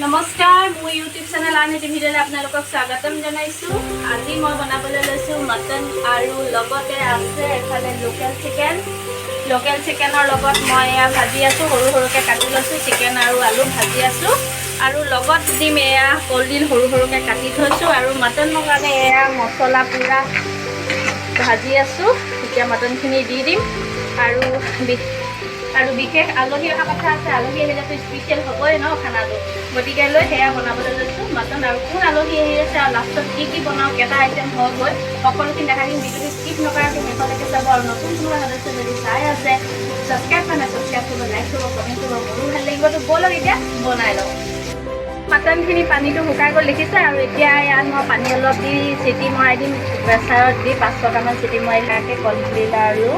নমস্কাৰ, মোৰ YouTube channel আন এটি ভিডিঅ'লৈ আপোনালোকক স্বাগতম জনাইছোঁ। আজি মই বনাবলৈ লৈছোঁ মটন আৰু লগতে আছে এফালে লোকেল চিকেন। লোকেল চিকেনৰ লগত মই এয়া ভাজি আছোঁ, সৰু সৰুকৈ কাটি লৈছোঁ, চিকেন আৰু আলু ভাজি আছোঁ। আৰু লগত দিম এয়া কলডিল, সৰু সৰুকৈ কাটি থৈছোঁ। আৰু মটনৰ কাৰণে এয়া মছলা পূৰা ভাজি আছোঁ। এতিয়া মটনখিনি দি দিম। আৰু বিশেষ আলহী অহা কথা আছে। আলহী আহিলেতো স্পেচিয়েল হ'বই ন খানাটো। গতিকে লৈ সেয়া বনাবলৈ লৈছোঁ মটন। আৰু কোন আলহী আহি আছে আৰু লাষ্টত কি কি বনাওঁ, কেইটা আইটেম হৈ সকলোখিনি দেখাই দিম। ভিডিঅ'টো স্কিপ নকৰাকৈ শেষলৈকে চাব। আৰু নতুন কোনোবা সদস্য যদি চাই আছে, ছাবস্ক্ৰাইব কৰা নাই, ছাবস্ক্ৰাইব কৰিব, লাইক কৰিব, কমেণ্ট কৰিব, মোৰো ভাল লাগিব। তো ব'লক, এতিয়া বনাই লওঁ। মাটনখিনি পানীটো শুকাই গ'ল, দেখিছে। আৰু এতিয়া ইয়াত মই পানী অলপ দি চিটি মৰাই দিম। প্ৰেছাৰত দি পাঁচ ছটামান চিটি মৰাই দিয়াকৈ কলডিল আৰু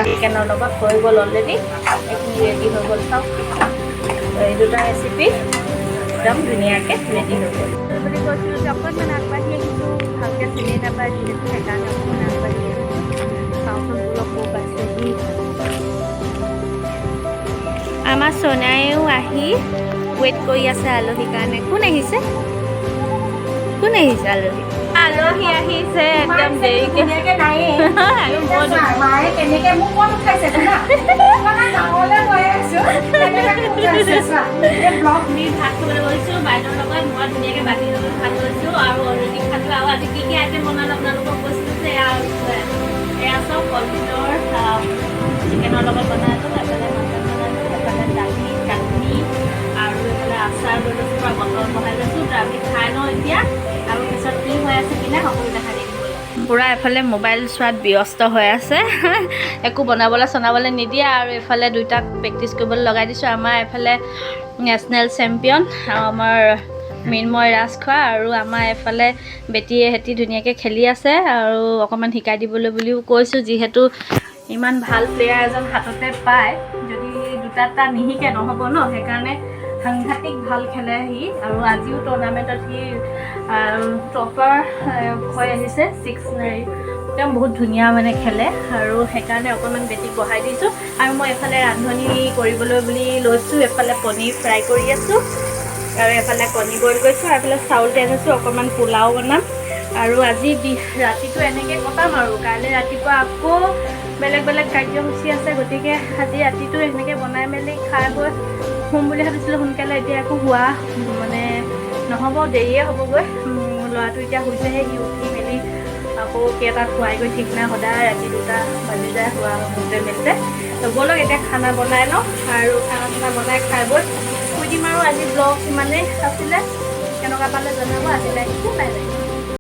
চিকেনৰ লগত হৈ গ'ল অলৰেডি। এইখিনি ৰেডি হৈ গ'ল, চাওক। এই দুটা ৰেচিপি একদম ধুনীয়াকৈ ৰেডি হৈ গ'ল বুলি কৈছিলোঁ যে অকণমান আগবাঢ়ি আহিছোঁ। ভালকৈ চিনি নাপায় যিহেতু, সেইকাৰণে অকণমান আগবাঢ়ি আহিছোঁ। চাওঁচোন বোলক ক'ৰ পাইছেহি। আমাৰ সোণায়েও আহি ৱেইট কৰি আছে আলহীৰ কাৰণে। কোন আহিছে? কোন আহিছে? আলহী, আলহী আহিছে একদম দেৰিকে। ধুনীয়াকে নায়ে। আৰু মই মায়ে কেনেকে মোক ক'ত উঠাইছে জানা? মই ডাঙৰলৈ গৈ আছো, কেনেকে উঠাইছে চোৱা। এই ব্লগ। আমি ভাত খাবলৈ বহিছোঁ বাইদেউৰ লগত। মই ধুনীয়াকৈ বাতিৰ লগত ভাত লৈছোঁ আৰু অলৰেডি খালোঁ। আৰু আজি কি কি আইটেম বনালোঁ আপোনালোকক কৈছিলোঁ যে এয়া এয়া চব কলডিলৰ চিকেনৰ লগত বনালোঁ, এফালে মটন বনালোঁ, এফালে দালি, চাটনি আৰু এফালে আচাৰ লৈ লৈছোঁ, পূৰা বটল বহাই লৈছোঁ। তো আমি খাই লওঁ এতিয়া আৰু পিছত কি হৈ আছে কি নাই সকলো দেখাই দিম। পূৰা এফালে মোবাইল চোৱাত ব্যস্ত হৈ আছে, একো বনাবলৈ চনাবলৈ নিদিয়ে। আৰু এইফালে দুইটাক প্ৰেক্টিচ কৰিবলৈ লগাই দিছোঁ। আমাৰ এফালে নেশ্যনেল চেম্পিয়ন আৰু আমাৰ মৃন্ময় ৰাজখোৱা আৰু আমাৰ এফালে বেটীয়ে সেঁতি ধুনীয়াকৈ খেলি আছে। আৰু অকণমান শিকাই দিবলৈ বুলিও কৈছোঁ, যিহেতু ইমান ভাল প্লেয়াৰ এজন হাততে পায় যদি দুটা এটা নিশিকে নহ'ব ন। সেইকাৰণে সাংঘাতিক ভাল খেলে সি। আৰু আজিও টুৰ্ণামেণ্টত সি টপাৰ হৈ আহিছে, ছিক্স। একদম বহুত ধুনীয়া মানে খেলে আৰু সেইকাৰণে অকণমান বেটীক বহাই দিছোঁ। আৰু মই এফালে ৰান্ধনি কৰিবলৈ বুলি লৈছোঁ। এফালে পনীৰ ফ্ৰাই কৰি আছোঁ আৰু এফালে কণী বইল কৰিছোঁ আৰু এফালে চাউল তিয়াই থৈছোঁ, অকণমান পোলাও বনাম। আৰু আজি ৰাতিটো এনেকৈ কটাম আৰু কাইলৈ ৰাতিপুৱা আকৌ বেলেগ বেলেগ কাৰ্যসূচী আছে। গতিকে আজি ৰাতিটো এনেকৈ বনাই মেলি খাই বৈ শুম বুলি ভাবিছিলোঁ সোনকালে। এতিয়া একো হোৱা মানে নহ'ব, দেৰিয়ে হ'বগৈ। ল'ৰাটো এতিয়া শুইছেহে। সি উঠি মেলি আকৌ কেইটাত শুৱাইগৈ ঠিক নাই। সদায় ৰাতি 2টা বাজি যায় শোৱা শুওঁতে মেলোতে। তো ব'লক, এতিয়া খানা বনাই লওঁ আৰু খানা চানা বনাই খাই বৈ শুই দিম। আৰু আজি ব্লগ সিমানেই আছিলে। কেনেকুৱা পালে জনাব। আজিলৈ আহিছোঁ, বাই বাই।